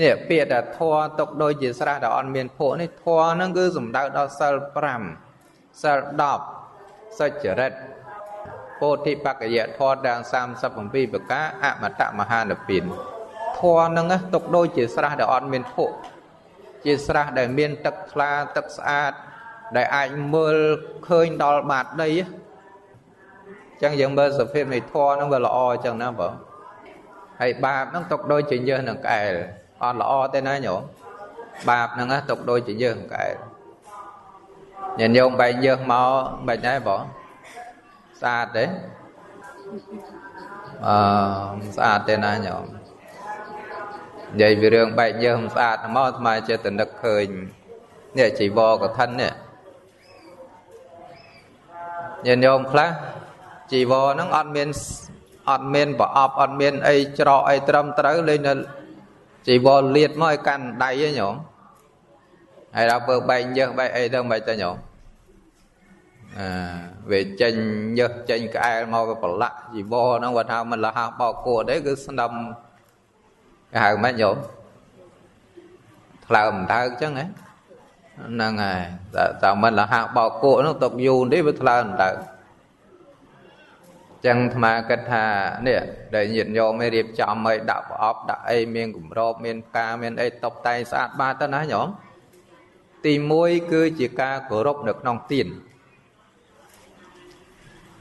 នេះពាក្យថាធម៌ទុកដូចជាស្រះដែលអត់មានភក់នេះធម៌ហ្នឹងគឺសំដៅដល់សិល5សិល10សុចរិតពោធិបក្ខយធម៌ទាំង37ប្រការអមតមហានិព្វានធម៌ហ្នឹងទុកដូចជាស្រះដែលអត់មានភក់ជាស្រះដែលមានទឹកថ្លាទឹកស្អាតដែលអាចមើលឃើញដល់បាតដីចឹងយើងមើលសភាពនៃធម៌ហ្នឹងវាល្អចឹងណាបងហើយបាបហ្នឹងទុកដូចជាញើសនឹងក្អែលអត់ល្អទេណាញោមបាបហ្នឹងទុកដូចជាញើសក្អែលញាតិញោមបែកញើសមកមិនដែរបងស្អាតទេអឺស្អាតទេណាញោមនិយាយពីរឿងបែកញើសមិនស្អាតមកអាត្មាចេះតែនឹកឃើញនេះជីវរកឋិននេះញាតិញោមខ្លះជីវរហ្នឹងអត់មានប្រអប់អត់មានអីច្រកអីត្រឹមត្រូវលេងនៅជីវរលៀតមកឲ្យកាន់ដៃហ៎ញោមហើយដល់ធ្វើបែកញើសបែកអីទៅមិនទៅញោមអឺវាចេញញើសចេញក្អែលមកវាប្រឡាក់ជីវរហ្នឹងគាត់ថាមិនលះបោកគួតទេគឺស្នឹមគេហៅម៉េចញោមថ្លើមដើកចឹងហ៎ហ្នឹងហើយតែមិនលះបោកគួតហ្នឹងទុកយូរទេវាថ្លើមដើកចឹងអាត្មាគិតថានេះដែលញាតិញោមឯងរៀបចំឲ្យដាក់ប្រអប់ដាក់អីមានគម្របមានផ្កាមានអីតុបតែងស្អាតបាតទៅណាញោមទី1គឺជាការគោរពនៅក្នុងទាន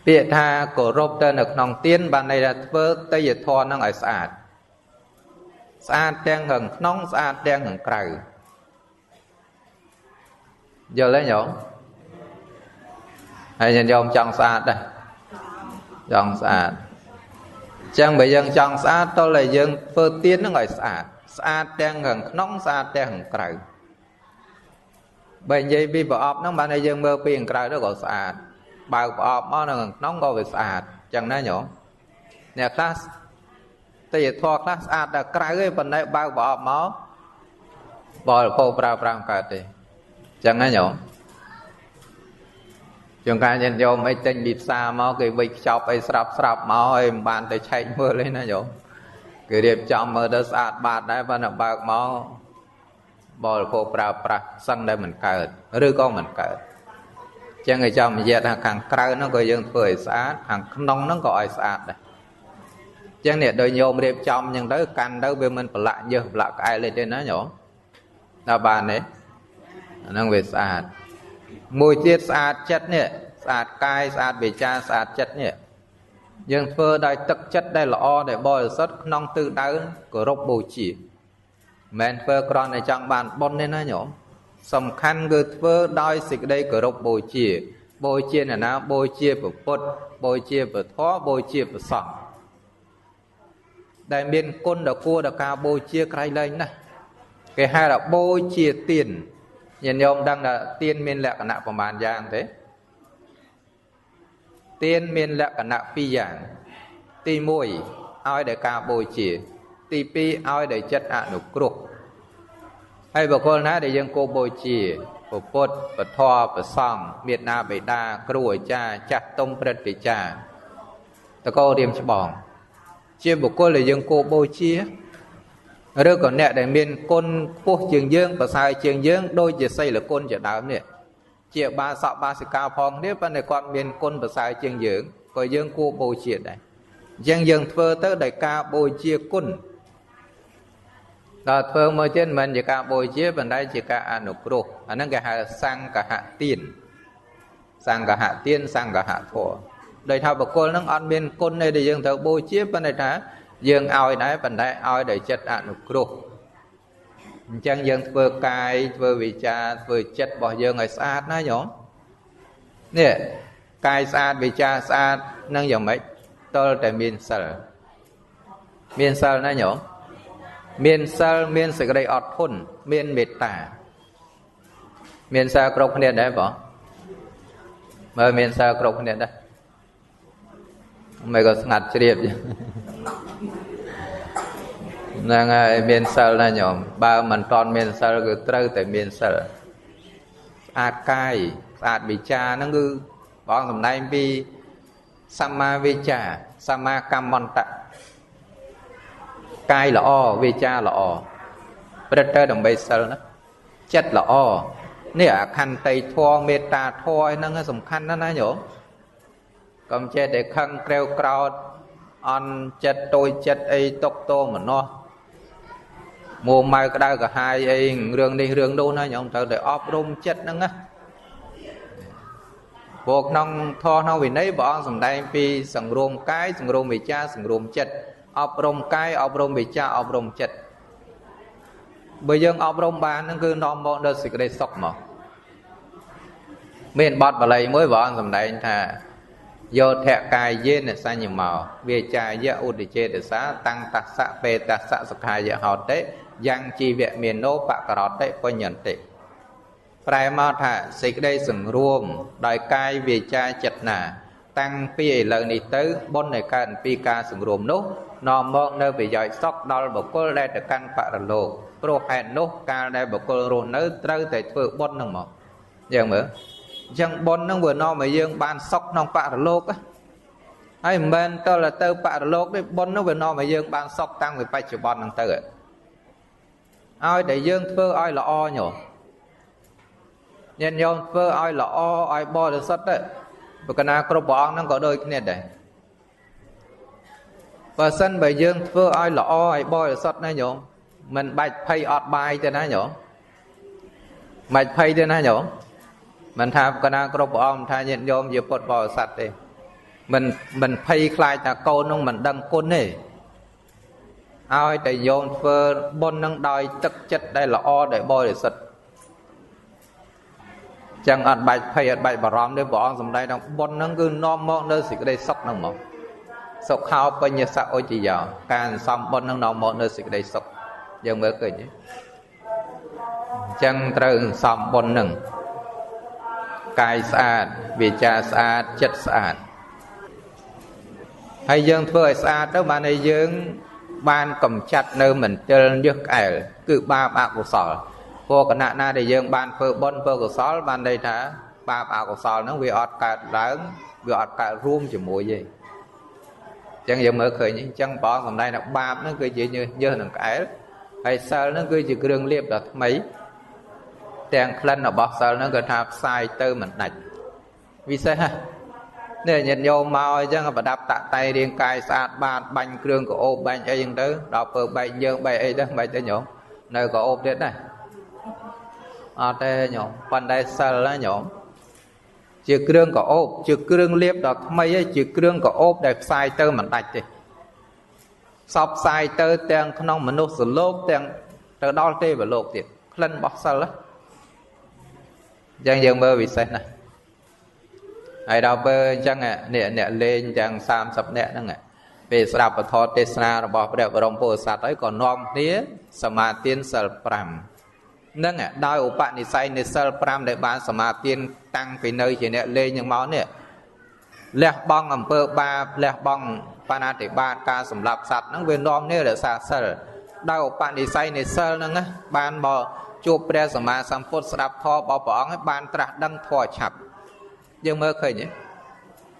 ពាក្យថាគោរពទៅនៅក្នុងទានបានន័យថាធ្វើទេយធម៌នឹងឲ្យស្អាតស្អាតទាំងខាងក្នុងស្អាតទាំងខាងក្រៅយល់ទេញោមហើយញាតិញោមចង់ស្អាតដែរចង់ស្អាតចឹងបើយើងចង់ស្អាតតើយើងធ្វើទាននឹងឲ្យស្អាតស្អាតទាំងខាងក្នុងស្អាតទាំងខាងក្រៅបើនិយាយពីប្រអប់ហ្នឹងបានតែយើងមើលពីខាងក្រៅទៅក៏ស្អាតបើកប្រអប់មកនៅខាងក្នុងក៏វាស្អាតចឹងណាញោមអ្នកខ្លះទេយធម៌ខ្លះស្អាតដល់ក្រៅឯងប៉ុន្តែបើកប្រអប់មកបរិភោគប្រើប្រាស់មិនកើតទេចឹងណាញោមជួនកាលញាតិញោមអីទិញពីផ្សារមកគេវិចខ្ចប់អីស្រាប់ស្រាប់មកអីមិនបានទៅឆែកមើលទេណាញោមគេរៀបចំមើលទៅស្អាតបាតដែរប៉ុន្តែបើកមកបរិភោគប្រើប្រាស់សឹងតែមិនកើតឬក៏មិនកើតចឹងគេចង់និយាយថាខាងក្រៅហ្នឹងក៏យើងធ្វើឲ្យស្អាតខាងក្នុងហ្នឹងក៏ឲ្យស្អាតដែរចឹងនេះដោយញោមរៀបចំចឹងទៅកាន់ទៅវាមិនប្រឡាក់ញើសប្រឡាក់ក្អែលទេណាញោមដល់បានទេអាហ្នឹងវាស្អាតមួយទៀតស្អាតចិត្តនេះស្អាតកាយស្អាតវាចាស្អាតចិត្តនេះយើងធ្វើដោយទឹកចិត្តដែលល្អដែលបរិសុទ្ធក្នុងទិសដៅគោរពបូជាមិនធ្វើគ្រាន់តែចង់បានបុណ្យទេណាញោមសំខាន់គឺធ្វើដោយសេចក្តីគោរពបូជាបូជាអ្នកណាបូជាព្រះពុទ្ធបូជាព្រះធម៌បូជាព្រះសង្ឃដែលមានគុណដ៏គួរដល់ការបូជាក្រៃលែងណាស់គេហៅថាបូជាទានញាតិញោមដឹងថាទានមានលក្ខណៈប្រមាណយ៉ាងទេទានមានលក្ខណៈពីរយ៉ាងទី1ឲ្យដោយការបូជាទី2ឲ្យដោយចិត្តអនុគ្រោះហើយបុគ្គលណាដែលយើងគោបូជាព្រះពុទ្ធព្រះធម៌ព្រះសង្ឃមេត្តាបិតាគ្រូអាចារ្យចាស់ទុំព្រឹទ្ធាចារ្យតកោរៀមច្បងជាបុគ្គលដែលយើងគោបូជាឬក៏អ្នកដែលមានគុណខ្ពស់ជាងយើងប្រសើរជាងយើងដូចជាសីលគុណជាដើមនេះជាបាសកបាសិកាផងគ្នាប៉ុន្តែគាត់មានគុណប្រសើរជាងយើងក៏យើងគួរបូជាដែរអញ្ចឹងយើងធ្វើទៅដោយការបូជាគុណដល់ធ្វើមកទៀតមិនជាការបូជាប៉ុន្តែជាការអនុគ្រោះអាហ្នឹងគេហៅសង្កហទានសង្កហទានសង្កហធម៌ដោយថាបុគ្គលហ្នឹងអត់មានគុណទេដែលយើងត្រូវបូជាប៉ុន្តែថាយើងឲ្យដែរប៉ុន្តែឲ្យដោយចិត្តអនុគ្រោះអញ្ចឹងយើងធ្វើកាយធ្វើវិចារធ្វើចិត្តរបស់យើងឲ្យស្អាតណាញោមនេះកាយស្អាតវិចារស្អាតនឹងយ៉ាងម៉េចតើតែមានសិលមានសិលណាញោមមានសិលមានសេចក្តីអត់ធន់មានមេត្តាមានសិលគ្រប់គ្នាដែរបងមើលមានសិលគ្រប់គ្នាដែរមិនក៏ស្ងាត់ជ្រាបហ្នឹងហើយមានសិលណាញោមបើមិនតន់មានសិលគឺត្រូវតែមានសិលស្អាតកាយស្អាតវិចារហ្នឹងគឺបងសម្ដែងពីសម្មាវិចារសម្មាកម្មន្តៈកាយល្អវិចារល្អ ព្រឹត្តទៅដើម្បីសិលណាចិត្តល្អនេះអខន្តីធម៌មេត្តាធម៌ហ្នឹងសំខាន់ណាស់ណាញោមកុំចេះតែខឹងក្រេវក្រោធអន់ចិត្តតូចចិត្តអីຕົកតោមនោះមួម៉ៅក្តៅក្រហាយអីរឿងនេះរឿងនោះណាញោមត្រូវតែអប់រំចិត្តហ្នឹងណាព្រោះក្នុងធម៌ក្នុងវិន័យព្រះអង្គសម្ដែងពីសង្រួមកាយសង្រួមវិចារសង្រួមចិត្តអប់រំកាយអប់រំវិចារអប់រំចិត្តបើយើងអប់រំបានហ្នឹងគឺនាំមកដល់សេចក្តីសុខមកមានបទបាលីមួយព្រះអង្គសម្ដែងថាយោធកាយយេនសញ្ញមោវាចាយៈឧទចេតសាតាំងតស្សៈបេតស្សៈសុខាយហោតិយ៉ាងជីវៈមេនោបករតិបញ្ញន្តិប្រែមកថាសេចក្តីសង្រួមដោយកាយវាចាចិត្តណាតាំងពីឥឡូវនេះទៅបុណ្យដែលកើតពីការសង្រួមនោះនាំមកនៅប្រយោជន៍សុខដល់បុគ្គលដែលទៅកាន់បរលោកព្រោះហេតុនោះកាលដែលបុគ្គលរស់នៅត្រូវតែធ្វើបុណ្យហ្នឹងមកយ៉ាងមើលអញ្ចឹងបុណ្យហ្នឹងវានាំឲ្យយើងបានសុខក្នុងបរលោកហើយមិនមែនតើទៅបរលោកទេបុណ្យហ្នឹងវានាំឲ្យយើងបានសុខតាំងពីបច្ចុប្បន្នហ្នឹងទៅឲ្យតែយើងធ្វើឲ្យល្អញោមញាតិញោមធ្វើឲ្យល្អឲ្យបរិសុទ្ធទៅបកណាគ្រប់ព្រះអង្គហ្នឹងក៏ដូចគ្នាដែរបើសិនបើយើងធ្វើឲ្យល្អឲ្យបរិសុទ្ធណាញោមមិនបាច់ភ័យអត់បាយទេណាញោមមិនភ័យទេណាញោមមិនថាកណាគ្រប់ព្រះអង្គថាញាតិញោមជាពុទ្ធបរិស័ទទេមិនភ័យខ្លាចថាកូននោះមិនដឹងគុណទេឲ្យតែញោមធ្វើបុណ្យនឹងដោយទឹកចិត្តដែលល្អដែលបរិសុទ្ធចឹងអត់បាច់ភ័យអត់បាច់បារម្ភទេព្រះអង្គសម្ដែងថាបុណ្យហ្នឹងគឺនាំមកនៅសេចក្តីសុខហ្នឹងមកសុខោបញ្ញសៈឧជយោការសំបុណ្យហ្នឹងនាំមកនៅសេចក្តីសុខយើងមើលឃើញទេអញ្ចឹងត្រូវសំបុណ្យហ្នឹងកាយស្អាតវាចាស្អាតចិត្តស្អាតហើយយើងធ្វើឲ្យស្អាតទៅបានឲ្យយើងបានកំចាត់នៅមន្ទិលញើសក្អែលគឺបាបអកុសលព្រោះគណៈណាដែលយើងបានធ្វើបុណ្យធ្វើកុសលបានន័យថាបាបអកុសលហ្នឹងវាអត់កើតឡើងវាអត់កើតរួមជាមួយទេអញ្ចឹងយើងមើលឃើញអញ្ចឹងព្រះអង្គសម្ដែងថាបាបហ្នឹងគឺជាញើសនឹងក្អែលហើយសិលហ្នឹងគឺជាគ្រឿងលាបដ៏ថ្មីទាំងក្លិនរបស់សិលហ្នឹងគឺថាផ្សាយទៅមិនដាច់វិសេសហ៎នេះញាតិញោមមកអញ្ចឹងប្រដាប់តាក់តែរាងកាយស្អាតបាតបាញ់គ្រឿងក្រអូបបាញ់អីអញ្ចឹងទៅដល់ពើបែកយើងបែកអីទៅបែកទៅញោមនៅក្រអូបទៀតណាអត់ទេញោមប៉ុន្តែសិលណាញោមជាគ្រឿងក្រអូបជាគ្រឿងលាបដ៏ថ្មីឯងជាគ្រឿងក្រអូបដែលផ្សាយទៅមិនដាច់ទេផ្សព្វផ្សាយទៅទាំងក្នុងមនុស្សលោកទាំងទៅដល់ទេវលោកទៀតក្លិនរបស់សិលអញ្ចឹងយើងមើលវិសេសណាស់ហើយដល់ពេលអញ្ចឹងអ្នកលេងទាំង30នាក់ហ្នឹងពេលស្ដាប់ពធទេសនារបស់ព្រះបរមពុទ្ធសាសហើយក៏នាំគ្នាសមាទានសិល5ហ្នឹងដោយឧបនិស្ស័យនៃសិល5ដែលបានសមាទានតាំងពីនៅជាអ្នកលេងហ្នឹងមកនេះលះបង់អំពើបាបលះបង់បាណាតិបាតការសម្លាប់សត្វហ្នឹងវានាំគ្នារក្សាសិលដោយឧបនិស្ស័យនៃសិលហ្នឹងបានមកជួបព្រះសម្មាសម្ពុទ្ធស្ដាប់ធម៌របស់ព្រះអង្គបានត្រាស់ដឹងធម៌ឆាប់យើងមើលឃើញទេ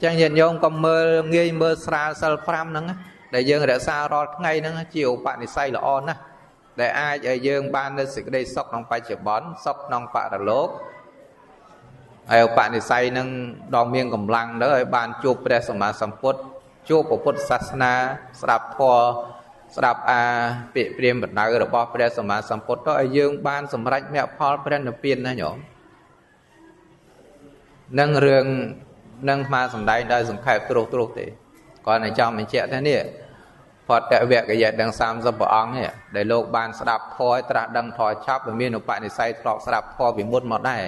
ចឹងញាតិញោមក៏មើលងាយមើលស្រាលសិល5ហ្នឹងដែលយើងរក្សារាល់ថ្ងៃហ្នឹងជាឧបនិស្ស័យល្អណាស់ដែលអាចឲ្យយើងបាននូវសេចក្តីសុខក្នុងបច្ចុប្បន្នសុខក្នុងបរលោកហើយឧបនិស្ស័យហ្នឹងដល់មានកម្លាំងទៅឲ្យបានជួបព្រះសម្មាសម្ពុទ្ធជួបពុទ្ធសាសនាស្ដាប់ធម៌ស្ដាប់អាពាក្យព្រាមបណ្ដៅរបស់ព្រះសម្មាសម្ពុទ្ធទៅឲ្យយើងបានសម្រេចមគ្គផលព្រះនិព្វានណាញោមនឹងរឿងនឹងមកសម្ដែងដោយសង្ខេបត្រួសត្រាសទេគាត់តែចង់បញ្ជាក់ថានេះផតវកយៈទាំង30ព្រះអង្គនេះដែលលោកបានស្ដាប់ធម៌ត្រាស់ដឹងធម៌ឆាប់វាមានឧបនិស្ស័យធ្លាប់ស្ដាប់ធម៌ពីមុនមកដែរ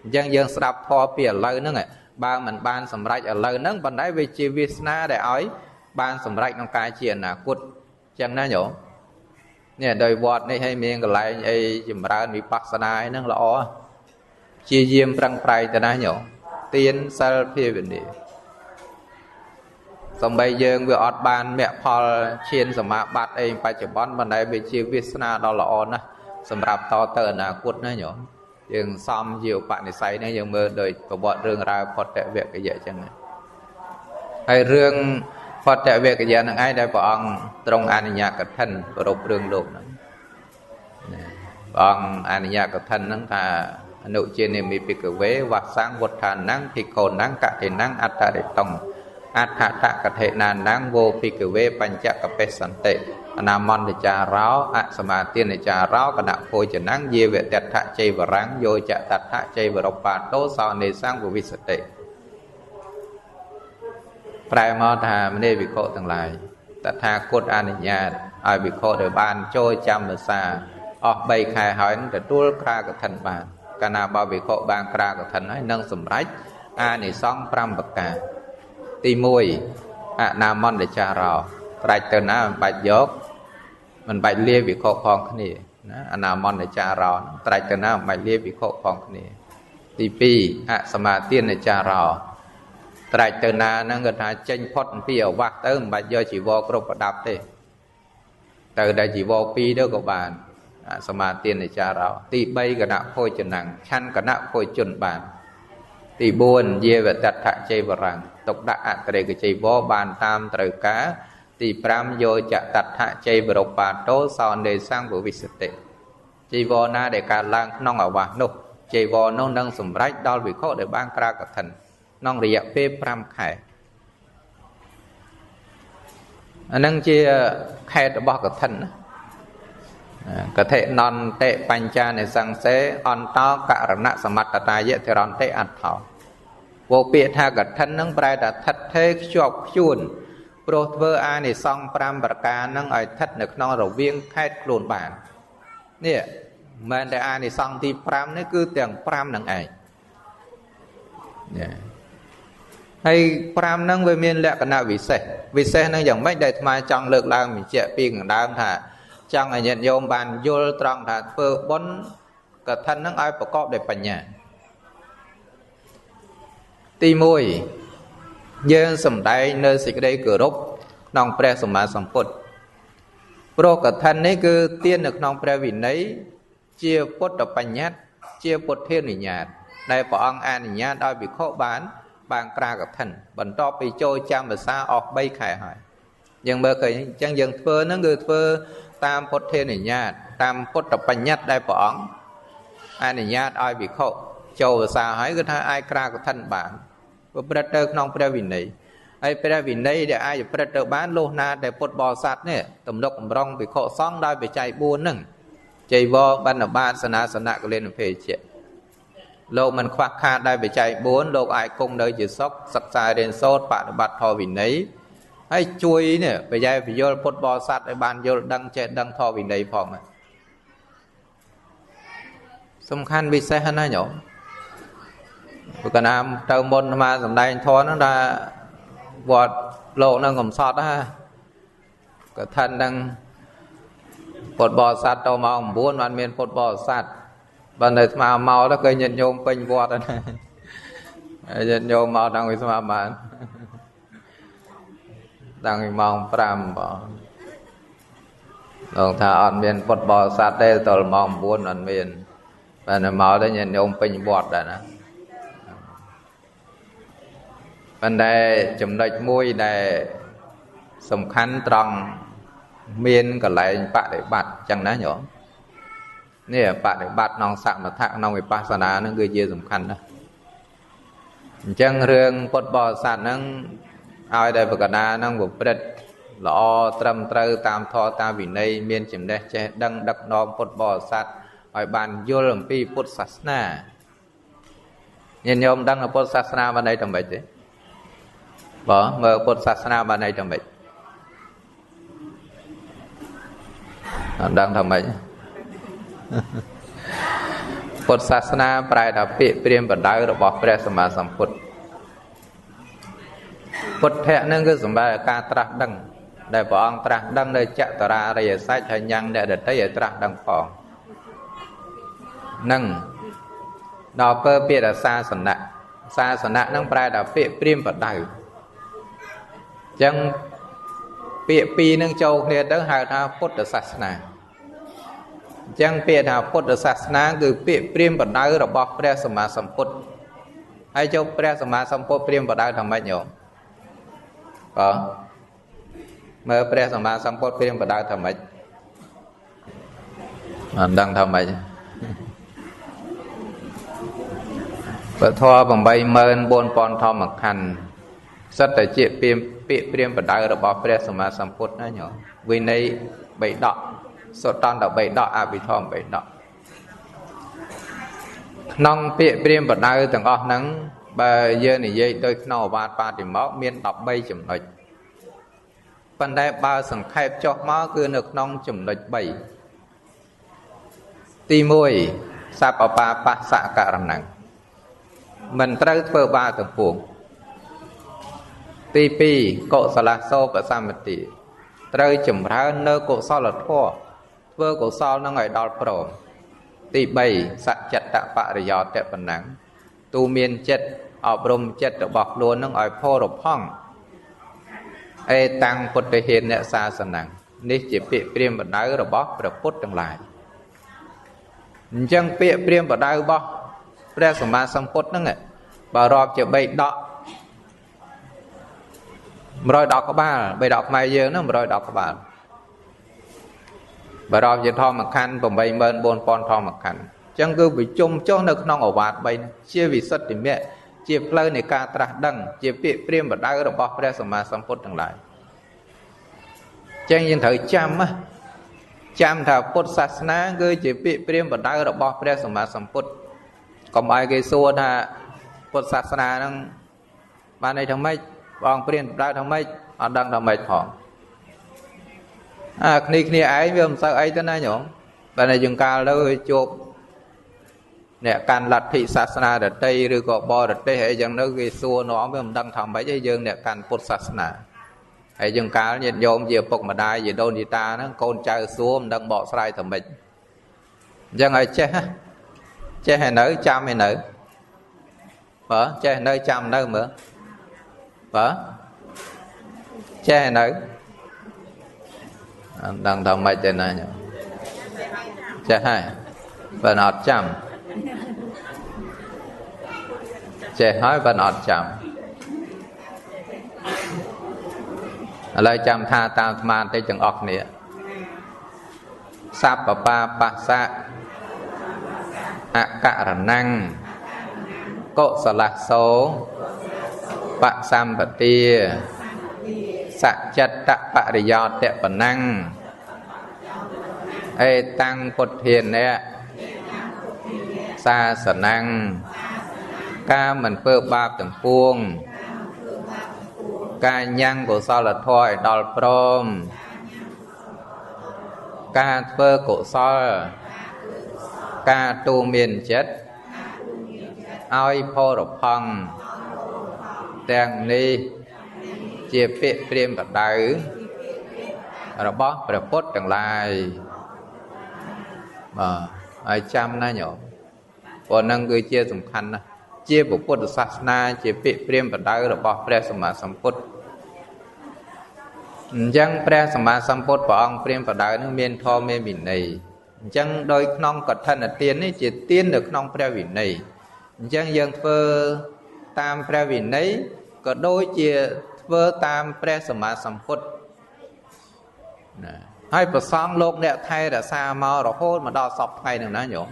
អញ្ចឹងយើងស្ដាប់ធម៌ពីឥឡូវហ្នឹងបើមិនបានសម្រេចឥឡូវហ្នឹងប៉ុន្តែវាជាវាសនាដែលឲ្យបានសម្រេចក្នុងការជាអនាគតអញ្ចឹងណាញោមនេះដោយវត្តនេះឲ្យមានកន្លែងអីចម្រើនវិបស្សនាហ្នឹងល្អជាយាមប្រឹងប្រែងទៅណាញោមទានសិលភាវនាសំបីយើងវាអត់បានមគ្គផលឈានសមាបត្តិអីបច្ចុប្បន្នប៉ុន្តែវាជាវាសនាដ៏ល្អណាស់សម្រាប់តទៅអនាគតណាញោមយើងសំជាឧបនិស្ស័យនេះយើងមើលដោយប្រវត្តិរឿងរ៉ាវផតវកយៈអញ្ចឹងហើយរឿងផតវកយៈហ្នឹងឯងដែលព្រះអង្គទ្រង់អនុញ្ញាតកឋិនប្រពរឿងលោកហ្នឹងណា ព្រះអង្គអនុញ្ញាតកឋិនហ្នឹងថាអនុជានិមិភិក្ខវេវសង្វុទ្ធានំភិក្ខុនំកថិនំអត្តរិតុងអដ្ឋតកថិណានំវោភិក្ខវេបញ្ចកបេសន្តិអនាមន្តចារោអសមាទានចារោគណៈភោជនំយាវតដ្ឋជ័យវរੰយោចតដ្ឋជ័យវរបាតោសោនេសង្វវិសតិប្រែមកថាមនីវិខុទាំងឡាយតថាគតអនុញ្ញាតឲ្យវិខុដែលបានចូលចាំភាសាអស់3ខែហើយទទួលក្រាកឋិនបានកាលណាបើវិខុបានក្រាកឋិនហើយនឹងសម្រេចអានិសង្ស5ប្រការទី1អនាមន្តចារោត្រាច់ទៅណាមិនបាច់យកមិនបាច់លាវិខុផងគ្នាណាអនាមន្តចារោត្រាច់ទៅណាមិនបាច់លាវិខុផងគ្នាទី2អសមាទានចារោត្រាច់ទៅណាហ្នឹងគាត់ថាចេញផុតអំពីអាវាសទៅមិនបាច់យកជីវរគ្រប់ប្រដាប់ទេទៅតែជីវរ2ទៅក៏បានអសមាទានចារោទី3គណៈភោជនំឆាន់គណៈភោជនបានទី4យាវតដ្ឋជ័យវរੰទុកដាក់អតិរេកជ័យវរបានតាមត្រូវការទី5យោចតដ្ឋជ័យវរបាតោសោនេសង្វវិសតិជីវរណាដែលកើតឡើងក្នុងអាវាសនោះជីវរនោះនឹងសម្រេចដល់វិខុដែលបានក្រាកឋិនក្នុងរយៈពេល5ខែអានឹងជាខេតរបស់កឋិនណាកថិនន្តិបញ្ចានិសង្សេអន្តោករណសមត្តតាយៈធរន្តិអត្ថោវោពាក្យថាកឋិននឹងប្រែថាថិតថេរខ្ជាប់ខ្ជួនព្រោះធ្វើអានិសង្ស5ប្រការនឹងឲ្យថិតនៅក្នុងរវាងខេតខ្លួនបាននេះមិនមែនតែអានិសង្សទី5នេះគឺទាំង5នឹងឯងហើយ5ហ្នឹងវាមានលក្ខណៈពិសេសពិសេសហ្នឹងយ៉ាងម៉េចដែលអាត្មាចង់លើកឡើងបញ្ជាក់ពីខាងដើមថាចង់ឲ្យញាតិញោមបានយល់ត្រង់ថាធ្វើបុណ្យកឋិនហ្នឹងឲ្យប្រកបដោយបញ្ញាទី1យើងសម្ដែងនៅសេចក្តីគោរពក្នុងព្រះសម្មាសម្ពុទ្ធព្រោះកឋិននេះគឺទាននៅក្នុងព្រះវិន័យជាពុទ្ធបញ្ញត្តិជាពុទ្ធានុញ្ញាតដែលព្រះអង្គអនុញ្ញាតឲ្យភិក្ខុបានក្រាកឋិនបន្ទាប់ពីចូលចាំភាសាអស់3ខែហើយយើងមើលឃើញអញ្ចឹងយើងធ្វើហ្នឹងគឺធ្វើតាមពុទ្ធានុញ្ញាតតាមពុទ្ធបញ្ញត្តិដែលព្រះអង្គអនុញ្ញាតឲ្យភិក្ខុចូលភាសាហើយគឺថាអាចក្រាកឋិនបានប្រព្រឹត្តទៅក្នុងព្រះវិន័យហើយព្រះវិន័យដែលអាចប្រព្រឹត្តទៅបានលុះណាដែលពុទ្ធបរិស័ទនេះទំនុកបំរុងភិក្ខុសង្ឃដោយបច្ច័យ4ហ្នឹងចៃវរបណ្ឌបាតសនាសនៈកលិនភេជ្ជៈលោកមិនខ្វះខាតដោយបច្ច័យ4លោកអាចគង់នៅជាសុខសិក្សារៀនសូត្របដិបត្តិធម៌វិន័យហើយជួយនេះបច្ច័យពយល់ពុទ្ធបរិស័ទឲ្យបានយល់ដឹងចេះដឹងធម៌វិន័យផងសំខាន់ពិសេសណាស់ញោមព្រោះកាលណាទៅមុនអាត្មាសម្ដែងធម៌ហ្នឹងថាវត្តលោកហ្នឹងកំសត់ណាកឋិនហ្នឹងពុទ្ធបរិស័ទទៅម៉ោង9បានមានពុទ្ធបរិស័ទបើនៅអាត្មាមកទៅគេញាតិញោមពេញវត្តណាញាតិញោមមកតាំងពីអាត្មាបានតាំងពីម៉ោង5បងលោកថាអត់មានពុទ្ធបរិស័ទទេដល់ម៉ោង9អត់មានបើនៅមកទៅញាតិញោមពេញវត្តដែរណាប៉ុន្តែចំណុចមួយដែលសំខាន់ត្រង់មានកន្លែងបដិបត្តិចឹងណាញោមនេះបដិបត្តិក្នុងសមថៈក្នុងវិបស្សនាហ្នឹងគឺជាសំខាន់ណាស់អញ្ចឹងរឿងពុទ្ធបរិស័ទហ្នឹងឲ្យតែបកណាហ្នឹងប្រព្រឹត្តល្អត្រឹមត្រូវតាមធម៌តាមវិន័យមានចំណេះចេះដឹងដឹកនាំពុទ្ធបរិស័ទឲ្យបានយល់អំពីពុទ្ធសាសនាញាតិញោមដឹងពុទ្ធសាសនាបានន័យថាម៉េចទេបើមើលពុទ្ធសាសនាបានន័យថាម៉េចអត់ដឹងថាម៉េចពុទ្ធសាសនាប្រែថាពាក្យព្រាមបណ្ដៅរបស់ព្រះសម្មាសម្ពុទ្ធពុទ្ធៈនឹងគឺសម្រាប់ការត្រាស់ដឹងដែលព្រះអង្គត្រាស់ដឹងនៅចតុរារិយសច្ចហើយញ៉ាំងអ្នកដទៃឲ្យត្រាស់ដឹងផងនឹងដល់ពើពាក្យថាសាសនៈសាសនៈនឹងប្រែថាពាក្យព្រាមបណ្ដៅអញ្ចឹងពាក្យពីរនឹងចូលគ្នាទៅហៅថាពុទ្ធសាសនាអញ្ចឹងពាក្យថាពុទ្ធសាសនាគឺពាក្យព្រាមបណ្ដៅរបស់ព្រះសម្មាសម្ពុទ្ធហើយចូលព្រះសម្មាសម្ពុទ្ធព្រាមបណ្ដៅថាម៉េចញោមបើមើលព្រះសម្មាសម្ពុទ្ធព្រាមបណ្ដៅថាម៉េច អត់ដឹងថាម៉េចពធ84000ធម្មខណ្ឌសិតតែជាពាក្យព្រាមបដៅរបស់ព្រះសម្មាសម្ពុទ្ធណាញោមវិន័យបិដកសុតន្តបិដកអភិធម្មបិដកក្នុងពាក្យព្រាមបដៅទាំងអស់ហ្នឹងបើយើងនិយាយដោយក្នុងអវាទបាតិមកមាន13ចំណុចប៉ុន្តែបើសង្ខេបចុះមកគឺនៅក្នុងចំណុច3ទី1សัพពបាបស្សករណੰមិនត្រូវធ្វើបាបទាំងពួងទី2កុសលសោបសម្បទាត្រូវចម្រើននៅកុសលធម៌ធ្វើកុសលនឹងឲ្យដល់ព្រមទី3សច្ចតបរិយោតបណ្ណੰទូមានចិត្តអប់រំចិត្តរបស់ខ្លួននឹងឲ្យផរផង់អេតាំងពុទ្ធិហានសាសនំនេះជាពាក្យព្រាមបដៅរបស់ព្រះពុទ្ធទាំងឡាយអញ្ចឹងពាក្យព្រាមបដៅរបស់ព្រះសម្មាសម្ពុទ្ធហ្នឹងបើរាប់ជា3ដក110ក្បាល3ដកខ្មែរយើងហ្នឹង110ក្បាលបើរាប់ជាធម្មខណ្ឌ84000ធម្មខណ្ឌអញ្ចឹងគឺប្រជុំចុះនៅក្នុងអវាទ3ជាវិសុទ្ធិមគ្គជាផ្លូវនៃការត្រាស់ដឹងជាពាក្យព្រាមបដៅរបស់ព្រះសម្មាសម្ពុទ្ធទាំងឡាយអញ្ចឹងយើងត្រូវចាំណាចាំថាពុទ្ធសាសនាគឺជាពាក្យព្រាមបដៅរបស់ព្រះសម្មាសម្ពុទ្ធកុំឲ្យគេសួរថាពុទ្ធសាសនាហ្នឹងបានន័យថាម៉េចបងព្រាមបដៅថាម៉េចអត់ដឹងថាម៉េចផងអាគ្នាគ្នាឯងវាមិនសូវអីទៅណាញោមបើនៅជាងកាលទៅជួបអ្នកកាន់លទ្ធិសាសនាដទៃឬក៏បរទេសអីចឹងទៅគេសួរនាំវាមិនដឹងថាម៉េចឯងយើងអ្នកកាន់ពុទ្ធសាសនាហើយជាងកាលញាតិញោមជាឪពុកម្ដាយជាដូនជាតាហ្នឹងកូនចៅសួរមិនដឹងបកស្រាយថាម៉េចអញ្ចឹងឲ្យចេះចេះឲ្យនៅចាំឲ្យនៅបើចេះនៅចាំនៅមើលបើចេះនៅអត់ដឹងថាម៉េចទេណាចេះហើយបើអត់ចាំចេះហើយបើអត់ចាំឥឡូវចាំថាតាមស្មានតិចទាំងអស់គ្នាសัพពបាបស្សៈអករណੰកុសលសោបសម្បទាសច្ចតបរិយោតបណ្ណੰអេតាំងពុទ្ធានៈសាសនំការមិនធ្វើបាបទាំងពួងការញ៉ាំងកុសលធម៌ឲ្យដល់ព្រមការធ្វើកុសលការទូមានចិត្តឲ្យផរផង់ទាំងនេះជាពាក្យព្រាមបដៅរបស់ព្រះពុទ្ធទាំងឡាយបាទឲ្យចាំណាញោមព្រោះហ្នឹងគឺជាសំខាន់ណាស់ជាពុទ្ធសាសនាជាពាក្យព្រាមបដៅរបស់ព្រះសម្មាសម្ពុទ្ធអញ្ចឹងព្រះសម្មាសម្ពុទ្ធព្រះអង្គព្រាមបដៅនឹងមានធម៌មានវិន័យអញ្ចឹងដោយក្នុងកឋិនទាននេះជាទាននៅក្នុងព្រះវិន័យអញ្ចឹងយើងធ្វើតាមព្រះវិន័យក៏ដូចជាធ្វើតាមព្រះសម្មាសម្ពុទ្ធណាហើយប្រសងលោកអ្នកថែរក្សាមករហូតមកដល់សពថ្ងៃនឹងណាញោម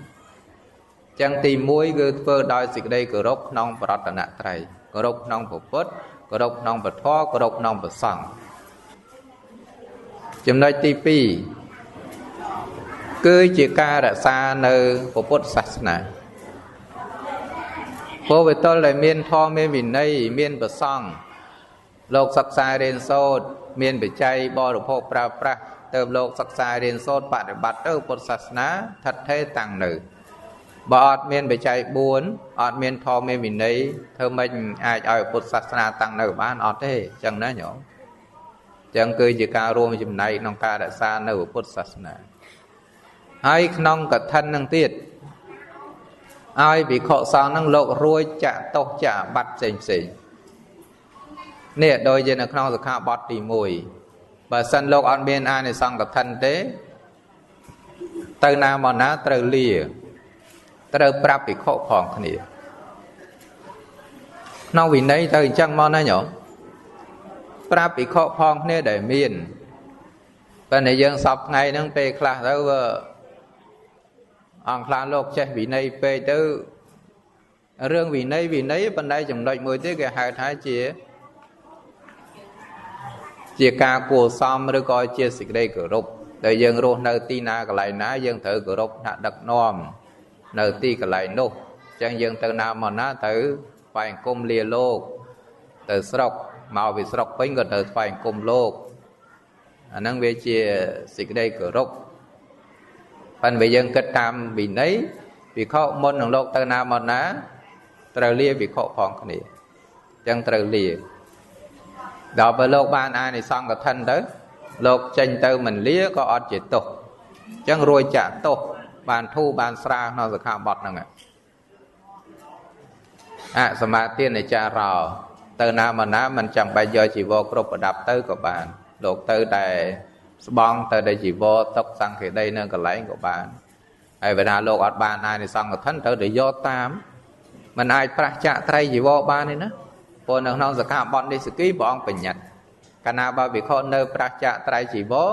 ចឹងទី1គឺធ្វើដោយសេចក្តីគោរពក្នុងបរតនត្រ័យគោរពក្នុងព្រះពុទ្ធគោរពក្នុងព្រះធម៌គោរពក្នុងព្រះសង្ឃចំណុចទី2គឺជាការរក្សានៅពុទ្ធសាសនាព្រោះវាទល់ដែលមានធម៌មានវិន័យមានព្រះសង្ឃលោកសិក្សារៀនសូត្រមានបច្ច័យបរិភោគប្រើប្រាស់ទៅលោកសិក្សារៀនសូត្របប្រតិបត្តិទៅពុទ្ធសាសនាថិតថេរតាំងនៅបើអត់មានបច្ច័យ4អត់មានធម៌មានវិន័យធ្វើម៉េចអាចឲ្យពុទ្ធសាសនាតាំងនៅបានអត់ទេអញ្ចឹងណាញោមអញ្ចឹងគឺជាការរួមចំណែកក្នុងការរក្សានៅពុទ្ធសាសនាហើយក្នុងកឋិននឹងទៀតឲ្យភិក្ខុសង្ឃនឹងលោករួចចាក់ទោសចាក់បាត់ផ្សេងផ្សេងនេះដូចជានៅក្នុងសិក្ខាបទទី1បើសិនលោកអត់មានអានិសង្សកឋិនទេទៅណាមកណាត្រូវលាត្រូវប្រាប់ភិក្ខុផងគ្នាក្នុងវិន័យទៅអញ្ចឹងមកណាញោមប្រាប់ភិក្ខុផងគ្នាដែលមានប៉ុន្តែយើងសពថ្ងៃហ្នឹងពេលខ្លះទៅវា អង្គខ្លះលោកចេះវិន័យពេកទៅរឿងវិន័យវិន័យប៉ុន្តែចំណុចមួយទៀតគេហៅថាជាការគួរសមឬក៏ជាសេចក្តីគោរពដែលយើងរស់នៅទីណាកន្លែងណាយើងត្រូវគោរពថ្នាក់ដឹកនាំនៅទីកន្លែងនោះអញ្ចឹងយើងទៅណាមកណាត្រូវថ្វាយអង្គមលាលោកទៅស្រុកមកពីស្រុកវិញក៏ត្រូវថ្វាយអង្គមលោកអាហ្នឹងវាជាសេចក្តីគោរពប៉ុន្តែយើងគិតតាមវិន័យភិក្ខុមុននឹងលោកទៅណាមកណាត្រូវលាភិក្ខុផងគ្នាអញ្ចឹងត្រូវលាដល់ពេលលោកបានអានិសង្សកឋិនទៅលោកចេញទៅមិនលាក៏អត់ជាទោសអញ្ចឹងរួចចាក់ទោសបានធូរបានស្រាលក្នុងសិក្ខាបទហ្នឹងអសមាទានចារោទៅណាមកណាមិនចាំបាច់យកជីវរគ្រប់ប្រដាប់ទៅក៏បានលោកទៅតែស្បង់ទៅតែជីវរតុកសង្ឃេដីនៅកន្លែងក៏បានហើយបើថាលោកអត់បានអានិសង្សកឋិនត្រូវតែយកតាមមិនអាចប្រះចាកត្រីជីវរបានទេណាព្រោះនៅក្នុងសិក្ខាបទនេះសគីព្រះអង្គបញ្ញត្តិកាលណាបើភិក្ខុនៅប្រះចាកត្រៃជីវរ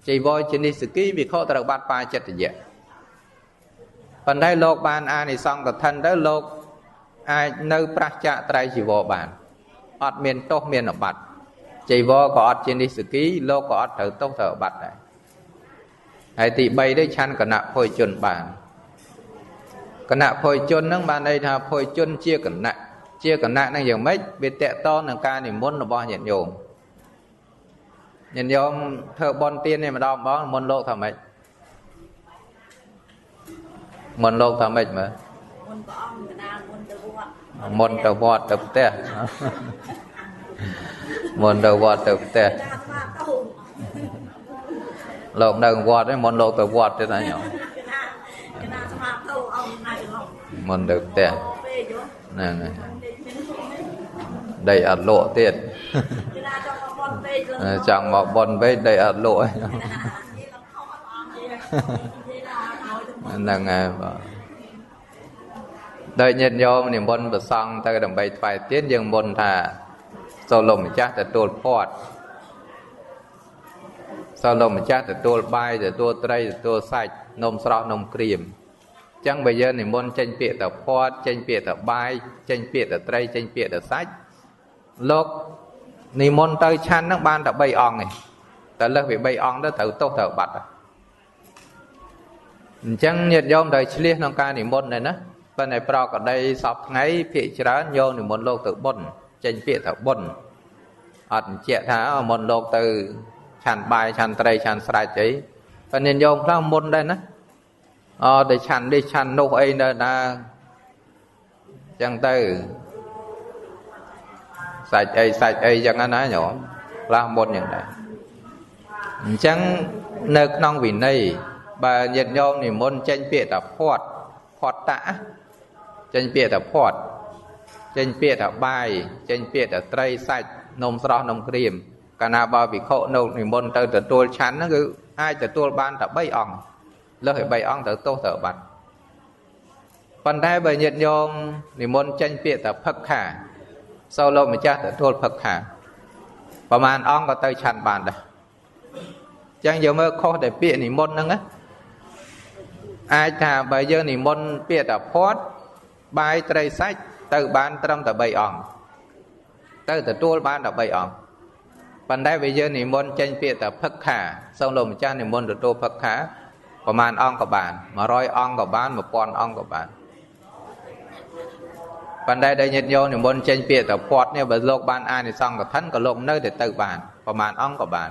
ជីវរជានិសគីភិក្ខុត្រូវបាត់បាចិត្តយៈប៉ុន្តែលោកបានអានិសង្សកឋិនទៅលោកអាចនៅប្រះចាកត្រៃជីវរបានអត់មានទោសមានអបត្តិជីវរក៏អត់ជានិសគីលោកក៏អត់ត្រូវទោសត្រូវអបត្តិដែរហើយទី3នេះឆាន់គណៈភោយជនបានគណៈភោយជនហ្នឹងបានន័យថាភោយជនជាគណៈជាគណៈហ្នឹងយ៉ាងម៉េចវាតកតនឹងការនិមន្តរបស់ញាតិញោមញាតិញោមធ្វើបុណ្យទាននេះម្ដងបងមុនលោកថាម៉េចមុនលោកថាម៉េចមើលមុនព្រះអង្គកណាមុនទៅវត្តមុនទៅវត្តទៅផ្ទះមុនទៅវត្តទៅផ្ទះលោកនៅវត្តហ្នឹងមុនលោកទៅវត្តទៀតណាញោមមុនទៅផ្ទះហ្នឹងហើយដីអត់លក់ទៀតចង់មកបុណ្យពេកដីអត់លក់ហ្នឹងហើយបាទដោយញាតិញោមនិមន្តព្រះសង្ឃទៅដើម្បីថ្វាយទានយើងមុនថាសូមលោកម្ចាស់ទទួលភ័ព្វសូមលោកម្ចាស់ទទួលបាយទទួលត្រីទទួលសាច់នំស្រស់នំក្រៀមអញ្ចឹងបើយើងនិមន្តចេញពាក្យទៅភ័ព្វចេញពាក្យទៅបាយចេញពាក្យទៅត្រីចេញពាក្យទៅសាច់លោកនិមន្តទៅឆាន់ហ្នឹងបានតែ3អង្គឯងតែលើសពី3អង្គទៅត្រូវទោសត្រូវបាត់អញ្ចឹងញាតិញោមត្រូវឆ្លៀសក្នុងការនិមន្តដែរណាប៉ុន្តែប្រកដីសពថ្ងៃភាគច្រើនយកនិមន្តលោកទៅបុណ្យចេញពាក្យទៅបុណ្យអត់បញ្ជាក់ថាមុនលោកទៅឆាន់បាយឆាន់ត្រីឆាន់ស្រេចអីប៉ុន្តែញាតិញោមខ្លះមុនដែរណាអត់ទៅឆាន់នេះឆាន់នោះអីនៅណាអញ្ចឹងទៅសាច់អីសាច់អីចឹងណាញោមខ្លះមុនយ៉ាងដែរអញ្ចឹងនៅក្នុងវិន័យបើញាតិញោមនិមន្តចេញពាក្យថាភ័ព្វភ័ត្តៈចេញពាក្យថាភ័ព្វចេញពាក្យថាបាយចេញពាក្យថាត្រីសាច់នំស្រស់នំក្រៀមកាលណាបើភិក្ខុនៅនិមន្តទៅទទួលឆាន់ហ្នឹងគឺអាចទទួលបានតែ3អង្គលើសឲ្យ3អង្គត្រូវទោសត្រូវបាត់ប៉ុន្តែបើញាតិញោមនិមន្តចេញពាក្យថាផឹកខាសូមលោកម្ចាស់ទទួលផឹកខាប្រហែលអង្គក៏ទៅឆាន់បានដែរអញ្ចឹងយើងមើលខុសតែពាក្យនិមន្តហ្នឹងណាអាចថាបើយើងនិមន្តពាក្យថាភ័ព្វបាយត្រីសាច់ទៅបានត្រឹមតែ3អង្គទៅទទួលបានតែ3អង្គប៉ុន្តែបើយើងនិមន្តចេញពាក្យថាផឹកខាសូមលោកម្ចាស់និមន្តទទួលផឹកខាប្រហែលអង្គក៏បាន100អង្គក៏បាន1000អង្គក៏បានប៉ុន្តែដែលញាតិញោមនិមន្តចេញពាក្យថាភ័ព្វនេះបើលោកបានអានិសង្សកឋិនក៏លោកនៅតែទៅបានប្រហែលអង្គក៏បាន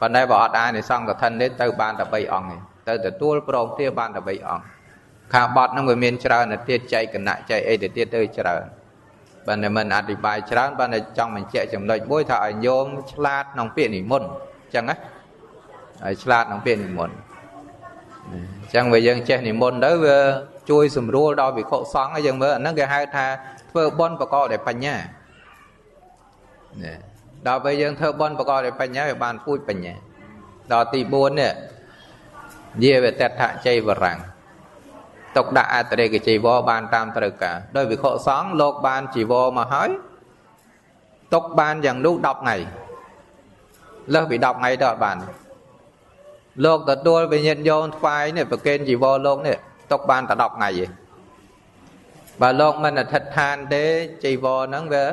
ប៉ុន្តែបើអត់អានិសង្សកឋិនទេទៅបានតែ3អង្គទេទៅទទួលព្រមគ្នាបានតែ3អង្គខាបត់ហ្នឹងវាមានច្រើនទៅទៀតចែកគណៈចែកអីទៅទៀតទៅច្រើនបើតែមិនអធិប្បាយច្រើនបើតែចង់បញ្ជាក់ចំណុចមួយថាឲ្យញោមឆ្លាតក្នុងពាក្យនិមន្តអញ្ចឹងណាឲ្យឆ្លាតក្នុងពាក្យនិមន្តអញ្ចឹងបើយើងចេះនិមន្តទៅវាជួយសម្រួលដល់ភិក្ខុសង្ឃឲ្យយើងមើលអាហ្នឹងគេហៅថាធ្វើបុណ្យប្រកបដោយបញ្ញាណាដល់ពេលយើងធ្វើបុណ្យប្រកបដោយបញ្ញាវាបានពូជបញ្ញាដល់ទី4នេះយាវតថជ័យវរាំងទុកដាក់អតិរេកជីវរបានតាមត្រូវការដោយវិខុសង្ឃលោកបានជីវរមកហើយទុកបានយ៉ាងនោះ10ថ្ងៃលើសពី10ថ្ងៃទៅអត់បាន លោកទទួលវិញ្ញាណយោនថ្វាយនេះប្រគេនជីវរលោកនេះទុកបានតែ10ថ្ងៃទេបើលោកមិនអធិដ្ឋានទេជីវរហ្នឹងវា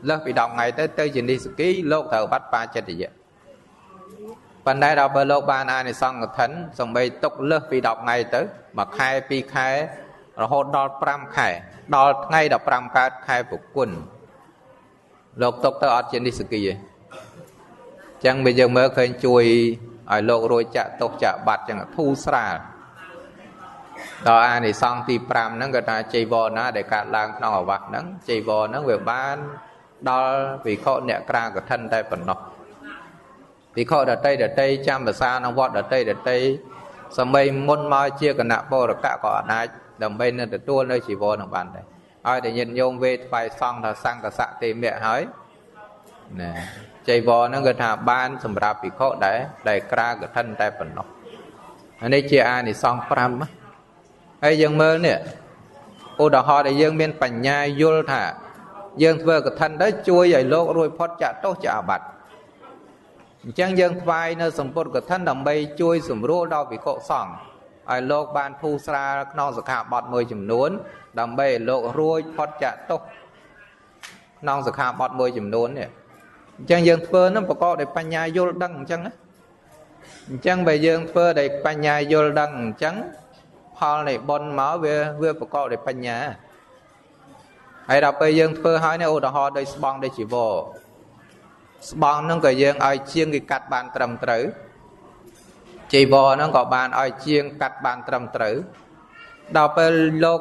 លើសពី10ថ្ងៃទៅទៅជានិសគីលោកត្រូវបាត់បាចិត្តយៈប៉ុន្តែដល់ពេលលោកបានអានិសង្សកឋិនសំបីទុកលើសពី10ថ្ងៃទៅមួយខែពីរខែរហូតដល់5ខែដល់ថ្ងៃ15កើតខែពុគុណលោកទុកទៅអត់ជានិសគីទេចឹងបើយើងមើលឃើញជួយឲ្យលោករួចចាក់ទុកចាក់បាត់ចឹងធូរស្រាលដល់អានិសង្សទី5ហ្នឹងគាត់ថាជីវរណាដែលកើតឡើងក្នុងអាវាសហ្នឹងជីវរហ្នឹងវាបានដល់វិខអ្នកក្រាកឋិនតែប៉ុណ្ណោះវិខដតីដតីចាំភាសាក្នុងវត្តដតីដតីសម័យមុនមកជាគណៈបរិកៈក៏អាចដើម្បីនឹងទទួលនៅជីវរនឹងបានដែរឲ្យតែញាតិញោមវេថ្វាយសង្ឃថាសង្កសៈទេមៈហើយណាជីវរហ្នឹងគឺថាបានសម្រាប់ភិក្ខុដែលក្រាកឋិនតែប៉ុណ្ណោះអានេះជាអានិសង្ស5ហើយយើងមើលនេះឧទាហរណ៍ដែលយើងមានបញ្ញាយល់ថាយើងធ្វើកឋិនទៅជួយឲ្យលោករួចផុតចាក់ទោសចាក់អាបត្តិអញ្ចឹងយើងថ្វាយនៅសម្ពុតកឋិនដើម្បីជួយសម្រួលដល់ភិក្ខុសង្ឃឲ្យលោកបានធូរស្រាលក្នុងសិក្ខាបទមួយចំនួនដើម្បីឲ្យលោករួចផុតចាក់ទោសក្នុងសិក្ខាបទមួយចំនួននេះអញ្ចឹងយើងធ្វើនឹងប្រកបដោយបញ្ញាយល់ដឹងអញ្ចឹងណាអញ្ចឹងបើយើងធ្វើដោយបញ្ញាយល់ដឹងអញ្ចឹងផលនៃបុណ្យមកវាប្រកបដោយបញ្ញាហើយដល់ពេលយើងធ្វើហើយនេះឧទាហរណ៍ដោយស្បង់ដោយជីវរស្បង់ហ្នឹងក៏យើងឲ្យជាងគេកាត់បានត្រឹមត្រូវជីវរហ្នឹងក៏បានឲ្យជាងកាត់បានត្រឹមត្រូវដល់ពេលលោក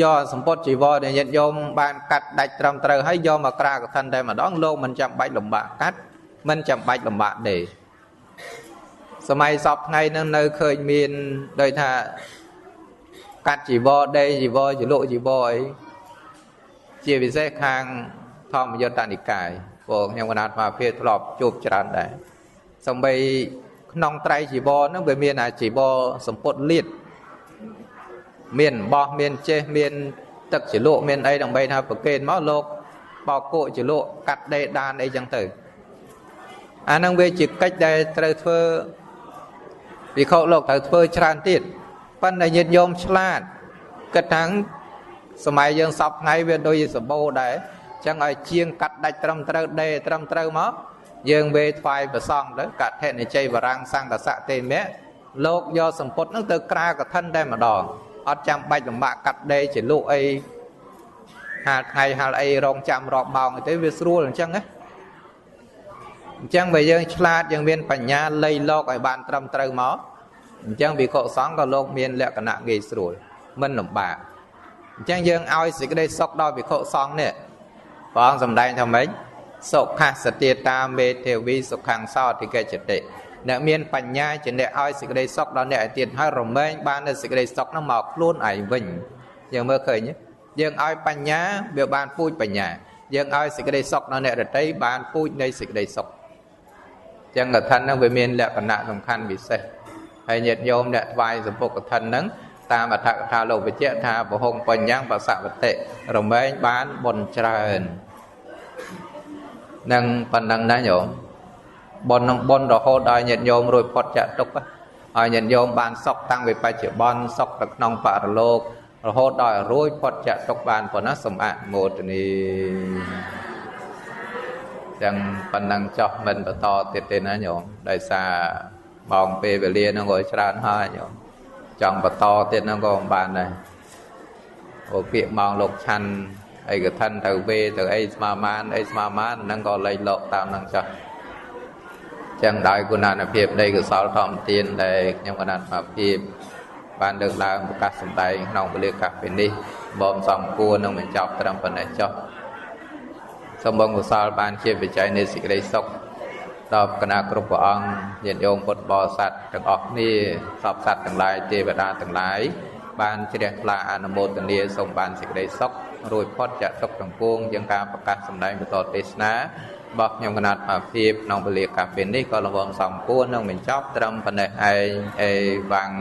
យកសម្ពុតជីវរដែលញាតិញោមបានកាត់ដាច់ត្រឹមត្រូវហើយយកមកក្រាកឋិនតែម្ដងលោកមិនចាំបាច់លំបាកកាត់មិនចាំបាច់លំបាកទេសម័យសពថ្ងៃហ្នឹងនៅឃើញមានដោយថាកាត់ជីវរដេជីវរចលក់ជីវរអីជាពិសេសខាងធម្មយុត្តនិកាយព្រោះខ្ញុំកណាត់មកភាធ្លាប់ជួបច្រើនដែរសំបីក្នុងត្រៃជីវរហ្នឹងវាមានអាជីវរសម្ពុតលៀតមានបោះមានចេះមានទឹកជ្រលក់មានអីដើម្បីថាប្រគេនមកលោកបោកគក់ជ្រលក់កាត់ដេដានអីចឹងទៅអាហ្នឹងវាជាកិច្ចដែលត្រូវធ្វើវិខលោកត្រូវធ្វើច្រើនទៀតប៉ុន្តែញាតិញោមឆ្លាតគិតថាសម័យយើងសពថ្ងៃវាដូចជាសម្បូរដែរចឹងឲ្យជាងកាត់ដាច់ត្រឹមត្រូវដេត្រឹមត្រូវមកយើងវេថ្វាយប្រសង់ទៅកថនិជ័យវរាំងសង្កសៈទេមៈលោកយកសម្ពុតហ្នឹងទៅក្រាកឋិនតែម្ដងអត់ចាំបាច់លំបាកកាត់ដេជាលក់អីហាលថ្ងៃហាលអីរងចាំរាប់ម៉ោងទេវាស្រួលអញ្ចឹងណាអញ្ចឹងបើយើងឆ្លាតយើងមានបញ្ញាលៃលោកឲ្យបានត្រឹមត្រូវមកអញ្ចឹងវិខសង្ឃក៏លោកមានលក្ខណៈងាយស្រួលមិនលំបាកអញ្ចឹងយើងឲ្យសេចក្តីសុខដល់វិខសង្ឃនេះព្រះអង្គសម្ដែងថាម៉េចសុខសទាតាមេទេវីសុខੰសោធិកិច្ចតិអ្នកមានបញ្ញាជាអ្នកឲ្យសេចក្តីសុខដល់អ្នកឯទៀតហើយរមែងបាននូវសេចក្តីសុខនោះមកខ្លួនឯងវិញយើងមើលឃើញយើងឲ្យបញ្ញាវាបានពូជបញ្ញាយើងឲ្យសេចក្តីសុខដល់អ្នកដទៃបានពូជនៃសេចក្តីសុខចឹងកឋិនហ្នឹងវាមានលក្ខណៈសំខាន់ពិសេសហើយញាតិញោមអ្នកថ្វាយសម្ពុកឋិនហ្នឹងតាមអត្ថកថាលោកបញ្ជាក់ថាពហុងបញ្ញੰបសវតិរមែងបានបុណ្យច្រើននឹងប៉ុណ្ណឹងណាញោមបុណ្យនឹងបុណ្យរហូតដល់ញាតិញោមរួចផុតចាក់ទុក្ខឲ្យញាតិញោមបានសុខតាំងពីបច្ចុប្បន្នសុខទៅក្នុងបរលោករហូតដល់រួចផុតចាក់ទុក្ខបានប៉ុណ្ណាសូមអនុមោទនាចឹងប៉ុណ្ណឹងចោះមិនបន្តទៀតទេណាញោមដោយសារម៉ោងពេលវេលាហ្នឹងក៏ច្រើនហើយញោមចង់បន្តទៀតហ្នឹងក៏មិនបានដែរអូពាក្យម៉ោងលោកឆាន់អីកឋិនទៅវេទៅអីស្មាមានអីស្មាមានហ្នឹងក៏លែងលោកតាមហ្នឹងចោះចឹងដោយគុណភាពនៃកុសលធម្មទានដែលខ្ញុំកណាត់មកភាពបានលើកឡើងប្រកាសសម្ដែងក្នុងវេលាកាសពេលនេះបងសំគួរនឹងបញ្ចប់ត្រឹមប៉ុណ្ណេះចុះសូមបងកុសលបានជាបច្ច័យនៃសេចក្តីសុខដល់គណៈគ្រប់ព្រះអង្គញាតិញោមពុទ្ធបរិស័ទទាំងអស់គ្នាសព្វសត្វទាំងឡាយទេវតាទាំងឡាយបានជ្រះថ្លាអនុមោទនាសូមបានសេចក្តីសុខរួចផុតចាកទុក្ខទាំងពួងជាងការប្រកាសសម្ដែងបន្តទេសនារបស់ខ្ញុំកណាត់មកភាពក្នុងវេលាកាសពេលនេះក៏លំសំគួរនឹងបញ្ចប់ត្រឹមប៉ុណ្ណេះឯងអេវ៉ាំង